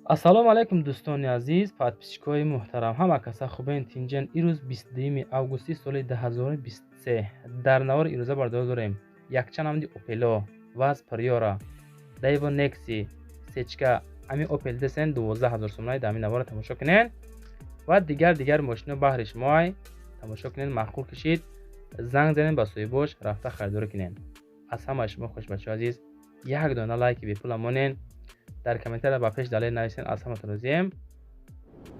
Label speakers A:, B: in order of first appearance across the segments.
A: Ассалому алайкум, дӯстони азиз, подписчикои муҳтарам, ҳама каса хубен, тинҷен. Ирӯз 22 августи соли 2023 дар навори ирӯза бардор дорем якчанд намуди Опело, ВАЗ Приора, Дэву Некси, сечка. Ами Опел десен 12 ҳазор сомонай. Дар ами навора тамошо кунен ва дигар дигар мошино баҳри шумоай. Тамошо кунен, маъқул кишид, занг занен, ба соҳибош рафта харидорӣ кунен. Аз ҳамаи шумо хоҳиш, бачаҳо азиз, як дона лайки бепула монен, дар комментария ба пеш далел нависен. Аз ҳаматон розием.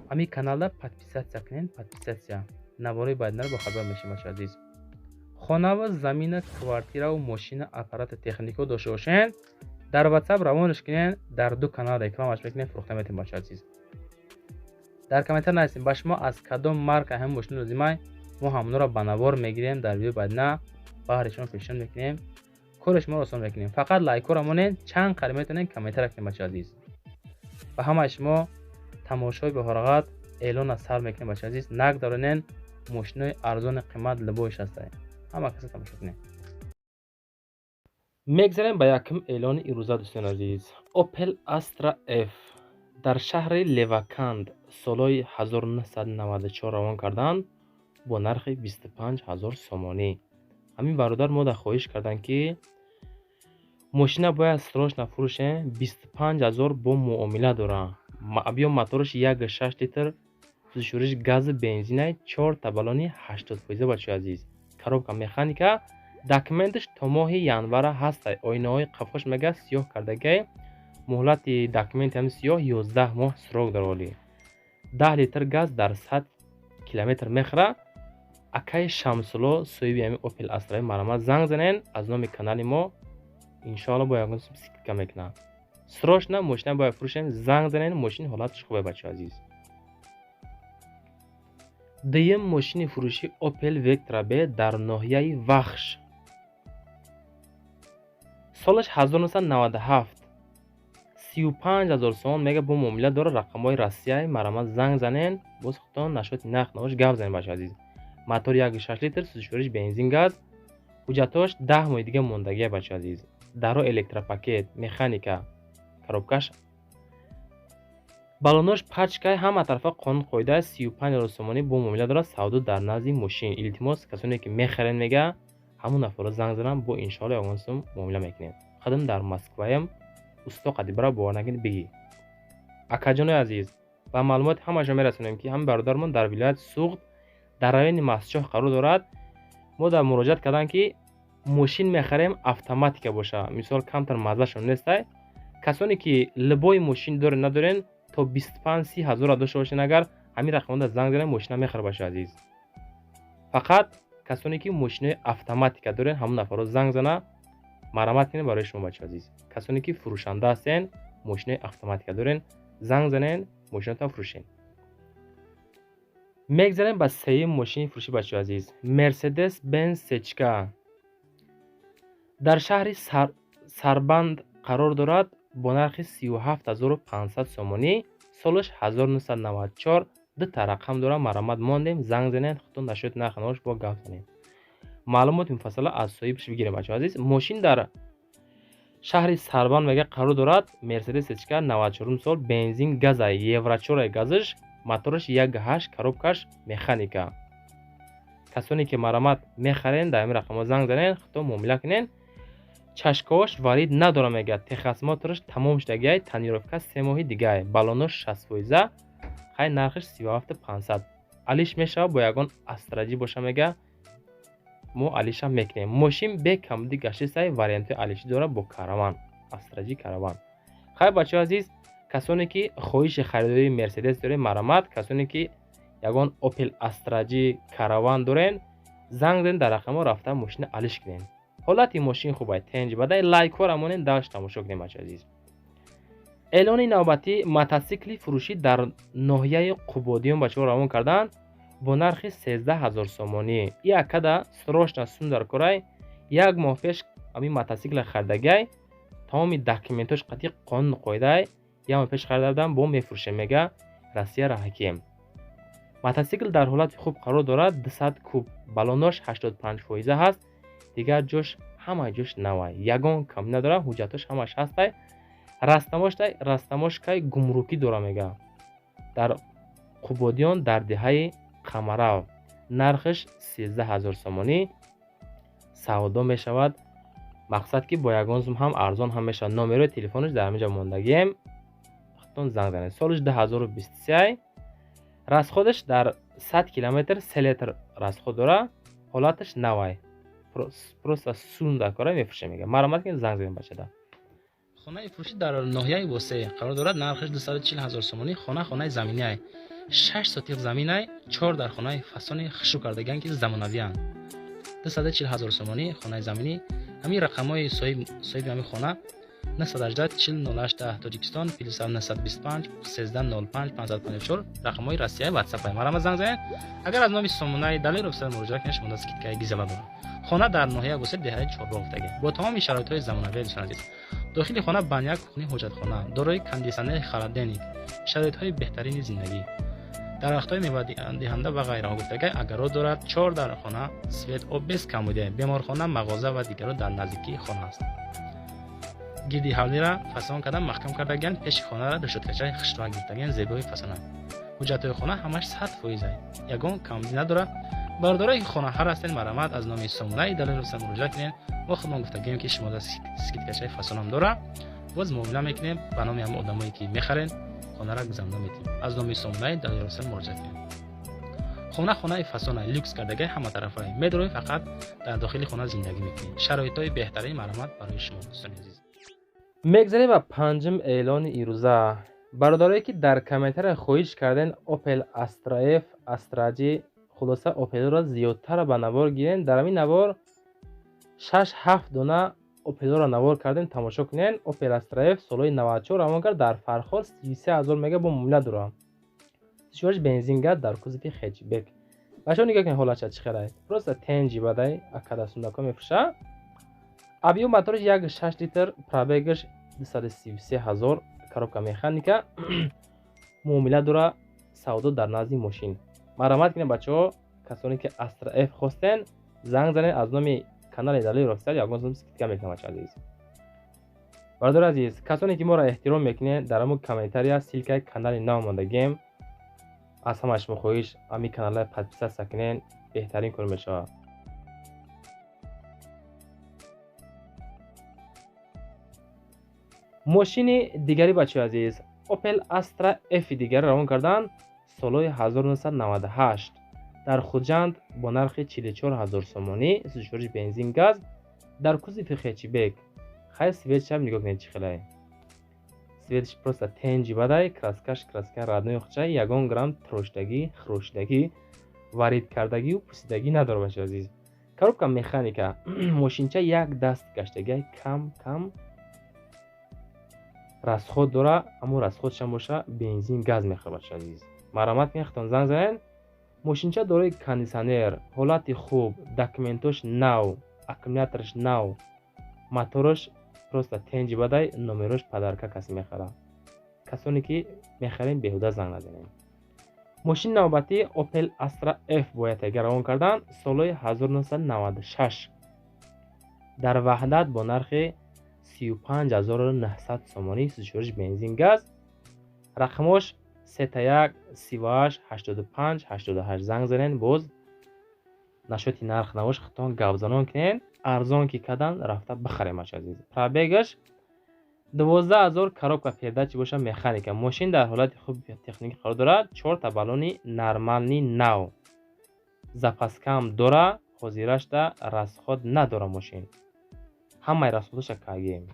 A: Ами каналда подписаться кунен, подписаться, наворои баъдинаро бохабар мешем. Бачаҳо азиз, хонава, замина, квартираву мошина, аппарати технико дошта бошен, дар Ватсап равонаш кунен, дар ду канал рекламаш мекунем, фурӯхта метем. Бачаҳо азиз, дар комментар нависем, ба шумо аз кадом марка ҳамин мошина лозимай, мо ҳамонро ба навор мегирем, дар видеои баъдина баҳри шумо пешниҳод мекунем, кори шуморо осон мекунем. Фақат лайкҳоро монед, чанд қари метавонед комментария кунед. Бачаҳо азиз, ба ҳамаи шумо тамошои бефароғат. Эълона сар мекунем. Бачаҳо азиз, нагдаронен, мошинои арзони қимат либоиш ҳастай, ҳама каса тамошо кунед. Мегзарем ба якум эълони ирӯза. Дӯстони азиз, Opel Astra F дар шаҳри Леваканд солҳои 1994 равон карданд бо нархи 25 ҳазор сомонӣ. Ҳамин бародар мо дар хоҳиш карданд, ки мошина бояд срочно фурӯшем, 25 ҳазор бо муомила дорад. Объём мотораш 1,6 литр, сӯзишвориш гази бензинай, чорта баллони 80%. Бачаҳои азиз, коробка механика, документаш то моҳи январа ҳастай. Оинаҳои қафош мега сиёҳ кардагай, муҳлати документи ҳами сиёҳ 11 моҳ срок дора. Оли 10 литр газ дар 100 километр мехӯра. Акаи Шамсулло, соҳиби ҳами Опел Астраи, марҳамат, занг занен. Аз номи канали мо иншоалло бо ягон скидка мекунам. Срочно мошина бояд фурӯшем, занг занен. Мошин ҳолаташ хубе, бачаҳо азиз. Дуюм мошини фурӯшӣ Опел Вектра Б дар ноҳияи Вахш, солаш 1997, 35 ҳазор сомон мега, бо муомила дорад, рақамҳои Россияи. Марҳамат, занг занен, боз худтон насчёти нарх навош гап занед. Бачаҳо азиз, мотор 1,6 литр, сӯзишвориш бензин, газ, ҳуҷҷатҳош 10 моҳи дига мондагия. Бачаҳо азиз, даро электропакет, механика, коробкаш, баллонош пачкай, ҳама тарафа қонун қоида. 35 ҳазор сомонӣ бо муомила дорад, савдо дар назди мошин. Илтимос, касоне ки мехарен, мега, ҳамон нафарро занг занам, бо иншоалло ягон сум муомила мекунем. Худам дар Москваям, усто қадибара бовар накунед, бигӣ. Акаҷонои азиз, ба маълумоти ҳамаашон мерасонем, ки ҳамин бародармон дар вилояти Суғд, дар райони Мастчоҳ қарор дорад. Мо дар муроҷиат кардам, ки мошин мехарем, автоматика боша, мисол, камтар маззашон нестай. Касоне ки любой мошин дорен, надорен, то 25-30 ҳазорро дошта бошен, агар ҳамин рақамода занг занем, мошина мехарад. Бачаҳо азиз, фақат касоне ки мошинои автоматика дорен, ҳамон нафарро занг зана, марҳамат кунед. Барои шумо, бачаҳо азиз, касоне ки фурӯшанда ҳастен, мошинои автоматика дорен, занг занен, мошинотон фурӯшен. Мегзарем ба сеюм мошини фурӯшӣ. Бачаҳо азиз, Мерседес Бенз сечка дар шаҳри Сарбанд қарор дорад бо нархи 37 500 сомонӣ, солаш 1994, дута рақам дорад. Марҳамат, мондем, занг занед, худтон насчёти нархи навош бо гап занед, маълумоти муфассала аз соҳибаш бигирем. Бачаҳо азиз, мошин дар шаҳри Сарбанд мега қарор дорад. Мерседес сечка, 94 сол, бензин, газа, евро чорай газаш, мотораш 1,8, коробкаш механика. Касоне ки, марҳамат, мехарен, дар ҳамин рақамҳо занг занед, худтон муомила кунед. Чашкаош варид надорам, мегӯяд, техосмотраш тамом шудагиай, тонировка 3 моҳи дигай, баллонош 60%. Хай, нархаш 37 500, алиш мешавад, бо ягон Астра Ҷи боша, мега, мо алишам мекунем. Мошин бе камбуди гаштисай, вариантҳои алишӣ дорад бо Караван, Астра Ҷи, Караван. Хай, бачаҳо азиз, касоне ки хоҳиши харидории Мерседес доред, марҳамат, касоне ки ягон Опел Астра Ҷи, Караван дорен, занг занед, дар рақамҳо рафта мошина алиш кунем. Ҳолати мошин хубай, тенҷ бадай. Лайкҳоро монед, дальше тамошо кунем. Бачаҳо азиз, эълони навбатӣ мотосикли фурӯшӣ дар ноҳияи Қубодиён бачаҳо равон карданд бо нархи 13 ҳазор сомонӣ. И акада срочно сум дар корай, як моҳ пеш ҳамин мотосикла харидагиай, тамоми документош қатъи қонуну қоидаай. Як моҳ пеш харида будам, бо мефурӯшем, мега, Россия раҳакием. Мотосикл дар ҳолати хуб қарор дорад, 200 куб, баллонош 85 фоиза ҳаст, дигар ҷош ҳама ҷош навай, ягон кам надорад, ҳуҷҷатош ҳамаш ҳастай. Растамошкаи гумрукӣ дора мега. Дар Қубодиён дар деҳаи Қамарав нархаш 13 000 сомонӣ савдо мешавад. Мақсад ки бо ягон сум ҳам арзон ҳам мешавад. Номерои телефонаш дар ҳаминҷо мондагием, худтон занг занед. Солаш 2023, расходаш дар 100 километр 3 литр расход дора. Ҳолаташ навай, просто сундакора мефурӯша мега. Марҳамат кунед, занг занед бачада.
B: Хонаи фурӯшӣ дар ноҳияи Восеъ қарор дорад. Нархаш 240 ҳазор сомонӣ. Хона хонаи заминиай, 6 сотиқ заминай, чор дар хонаи фасони хушрӯ кардагианд, ки замонавианд. 240 ҳазор сомонӣ хонаи заминӣ. Ҳамин рақамҳои соҳиби ҳамин хона: 918 40 08 Тоҷикистон, плюс 925 13 05 554 рақамҳои Россия, ватсапай. Марҳамат, занг занед. Агар аз номи сомонаи Далер Офисиал муроҷиат кунед, шумо скидкаи гизела дорад. Хона дар ноҳияи Восеъ, деҳаи Чорбоғ гуфтагӣ, бо тамоми шароитҳои замонавӣ. Дӯстони азиз, дохили хона баня, кухни, ҳоҷатхона, дорои кондитсионери, холодильник, шароитҳои беҳтарини зиндагӣ, дарахтҳои мевадиҳанда ва ғайраҳо гуфтагай. Огород дорад, чор дар хона, свет, об без камбудия, беморхона, мағоза ва дигаро дар наздикии хона аст. Гирди ҳавлира фасон кардан, маҳкам кардагианд. Пеши хонара решёткачаи хушрӯ гирифтагианд, зебои фасонанд. Ҳуҷҷатҳои хона ҳамаш 100%, ягон камбудӣ надорад. Бародарое ки хонаҳар ҳастед, марҳамат, аз номи сомонаи Далер Офисиал муроҷиат кунед. Мо худмон гуфтагием, ки шумо скидкачаи фасонам дорад. Боз муомила мекунем ба номи ҳамон одамое ки мехарен, хонара гузаронда метиҳем. Аз номи сомонаи Далер Офисиал муроҷиат кунед. Хона хонаи фасона, люкс кардагай, ҳама тарафае. Медорои, фақат дар дохили хона зиндагӣ мекунед. Шароитҳои беҳтарин марҳамат барои шумо, дӯстони азиз.
A: Мегзарем ба панҷум эълони ирӯза. Бародарое ки дар комментария хоҳиш карден Opel Astra F, Astra J, хулоса Opelро зиёдтар ба навор гирен. Дар ҳамин навор 6-7 дона Opelро навор кардем, тамошо кунен. Opel Astra F солҳои 94 равон кард, дар Фархор 33 ҳазор мега, бо муомила дорам. Сишориш бензин, газ, дар кузови хэтчбек. Бачаҳо, нигоҳ кунед, ҳолатша чӣ хелай, просто тенҷи бадай акада сундако мефурӯша. Объём мотораш 1,6 литр, пробегаш 233 ҳазор, коробка механика, муомила дора, савдо дар назди мошин. Марҳамат кунед, бачаҳо, касоне ки Astra F хостен, занг занед. Аз номи канали Далер Офисиал ягон сум скидка мекунам, бача азиз. Бародари азиз, касоне ки моро эҳтиром мекунед, дар ҳамун комментария ссылкаи канали нав мондагием. Аз ҳама шумо хоҳиш, ҳамин каналро подписаться кунед, беҳтарин кор мешавад. Мошини дигари, бачаи азиз, Opel Astra F дигари равон кардан, солҳои 1998, дар Хуҷанд бо нархи 44 ҳазор сомонӣ, сушориш бензин, газ, дар кузови хэтчбек. Хай, цветшам нигоҳ кунед, чӣ хелай, цветш просто тенҷи бадай. Краскаш краска родной хучай, ягон грамм троштагӣ, хӯроштагӣ, варид кардагию пусидагӣ надорад, бачаи азиз. Коробка механика. Мошинча як даст гаштагиай, кам кам расход дора, аммо расходшам боша бензин, газ мехӯрад. Бачаи азиз, марҳамат кунед, худтон занг занед. Мошинча дорои кондитсионер, ҳолати хуб, документош нав, аккумулятораш нав, мотораш просто тенҷи бадай. Номерош подарка, касе мехарад. Касоне ки мехарем, беҳуда занг назанем. Мошини навбатӣ Opel Astra F бояд агар равон кардан, солҳои 1996, дар Ваҳдат бо нархи 35 900 сомонӣ, сушориш бензин, газ. Рақамош 3 1 38 85 88. Занг занен, боз нашоти нарх навош худтон гапзанон кунен. Арзон ки кадан, рафта бихарем, бача азиз. Пробегаш 12 000, коробка передачи боша, механика. Мошин дар ҳолати хуби техникӣ қарор дорад, чорта баллони нормальный нав, запаскам дора. Ҳозирашда расход надора мошин, ҳамаи расходаша кагем.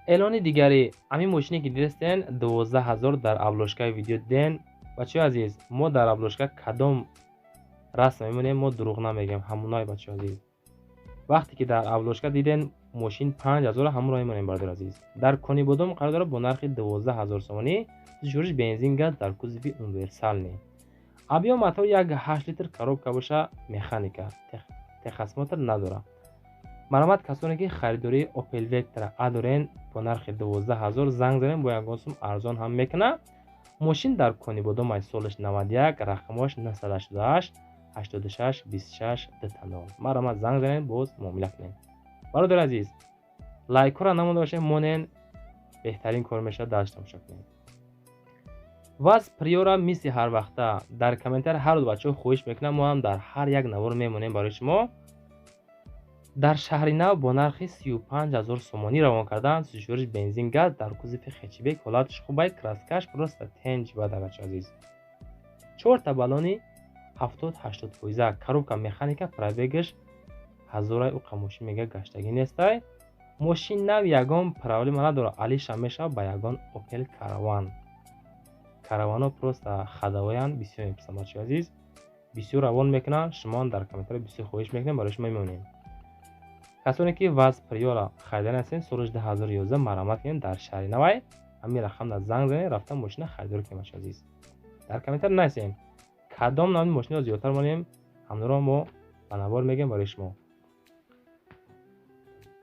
A: Эълони дигари, ҳамин мошине ки дидастен, 12 000, дар обложкаи видео диден. Бачаҳои азиз, мо дар обложка кадом расм мемонем, мо дурӯғ намегӯем, ҳамонаи. Бачаҳои азиз, вақте ки дар обложка диден мошин 5000, ҳамонро мемонем. Бародари азиз, дар Конибодом қарор дорад бо нархи 12 000 сомонӣ, шуриш бензин, газ, дар кузови универсальный. Объём мотор 1,8 литр, коробка боша механика, техосмотр надорад. Марҳамат, касоне ки харидории Opel Vectra A дорен, бо нархи 12 000 занг занем, бо ягон сум арзон ҳам мекунад. Мошин дар Конибодом ай, солаш 91, рақамош 988 86 26 00. Марҳамат, занг занед, боз муомила кунед. Бародари азиз, лайкҳоро намонда бошед, монен. Беҳтарин кор мешавад, дальше тамошо кунед. ВАЗ Приора мисли ҳар вақта дар комментарий ҳар рӯз бачаҳо хоҳиш мекунам, мо ҳам дар ҳар як навор мемонем барои шумо. Дар шаҳри нав бо нархи 35 000 сомонӣ равон карданд. Сӯзишвориш бензин, газ, дар кузови хэтчбек, ҳолаташ хубай, краскаш просто тенҷ бада, бача азиз. Чорта баллони 70-80%, коробка механика, пробегаш ҳазорай, уқа мошин мега гаштагӣ нестай. Мошин нав, ягон проблема надорад, алиша мешавад ба ягон Опел Караван. Каравано просто ходовоянд, бисёр меписанд, бачаи азиз, бисёр равон мекунанд. Шумо дар комментарий бисёр хоҳиш мекунем, барои шумо мемонем. Касоне ки ВАЗ Приора харидан ҳастен, соли 2011, марҳамат кунед, дар шаҳри навай ҳамин рақамда занг занед, рафта мошина харидорӣ кунед. Бачаи азиз, дар комментарий нависем, кадом навъи мошинаро зиёдтар монем, ҳамонро мо ба навор мегӯем барои шумо.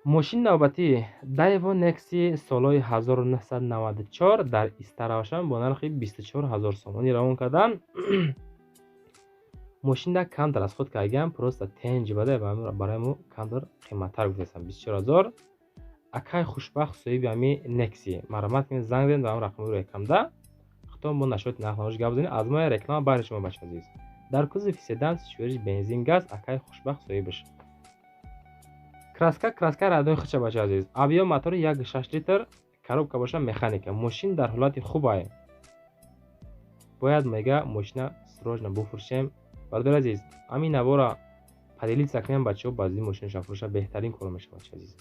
A: Мошини навбатӣ Дайво Некси солҳои 1994 дар Истаравшан бо нархи 24 000 сомонӣ равон карданд. Мошинда камтар расход кардагиам, просто тенҷ бада, барои мо камтар қиматтар гуфтастам, 24 ҳазор. Акай Хушбахт соҳиби ҳами Некси, марҳамат кунед, занг занед ба ҳам рақами рӯякамда, худтон бо нашоти нархнавош гап занед. Аз мо реклама баҳри шумо, бача азиз. Дар кузови седан, сӯзишвориш бензин, газ, акай Хушбахт соҳибаш. Краска, краска родной худша, бача азиз. Объём мотори 1,6 литр, коробка боша механика. Мошин дар ҳолати хубай. Бояд мега мошина срочно буфурӯшем. Бародари азиз, ҳамин навора поделиться кунем, бачаҳо ба зуди мошинашон фурӯша, беҳтарин кор мешавад, бача азиз.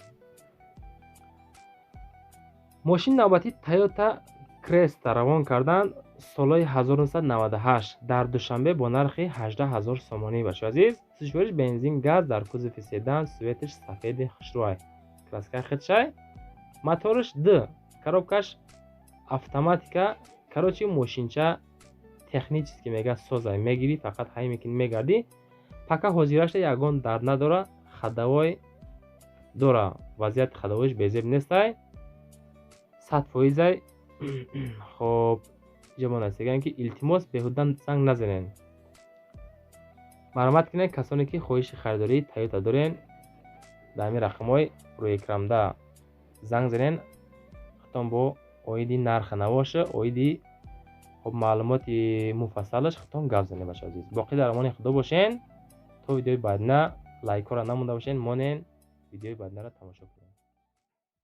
A: Мошини навбатӣ Тойота Креста равон карданд солҳои 1998 дар Душанбе бо нархи 18 000 сомонӣ, бачаҳо азиз. Сӯзишвориш бензин, газ, дар кузови седан, цветаш сафеди хушрӯай, краска худшай, мотораш д, коробкаш автоматика. Короче, мошинча технически мега созай, мегирӣ, фақат ҳай мекунӣ, мегардӣ. Пока ҳозирашта ягон дард надора, ходовой дора, вазъияти ходовойш безеб нестай, 100%-ай. Хоб, иҷо мо нависагиам, ки илтимос, беҳуда занг назанед. Марҳамат кунед, касоне ки хоҳиши харидории Тойота дорен, дар ҳамин рақамҳои рӯи экранда занг занед, худтон бо оиди нархи навоша, оиди хоб маълумоти муфассалаш худтон гап занед. Бача азиз, боқӣ дар амони Худо бошен то видеои баъдина. Лайкҳоро намонда бошен, монен, видеои баъдинаро тамошо кунед.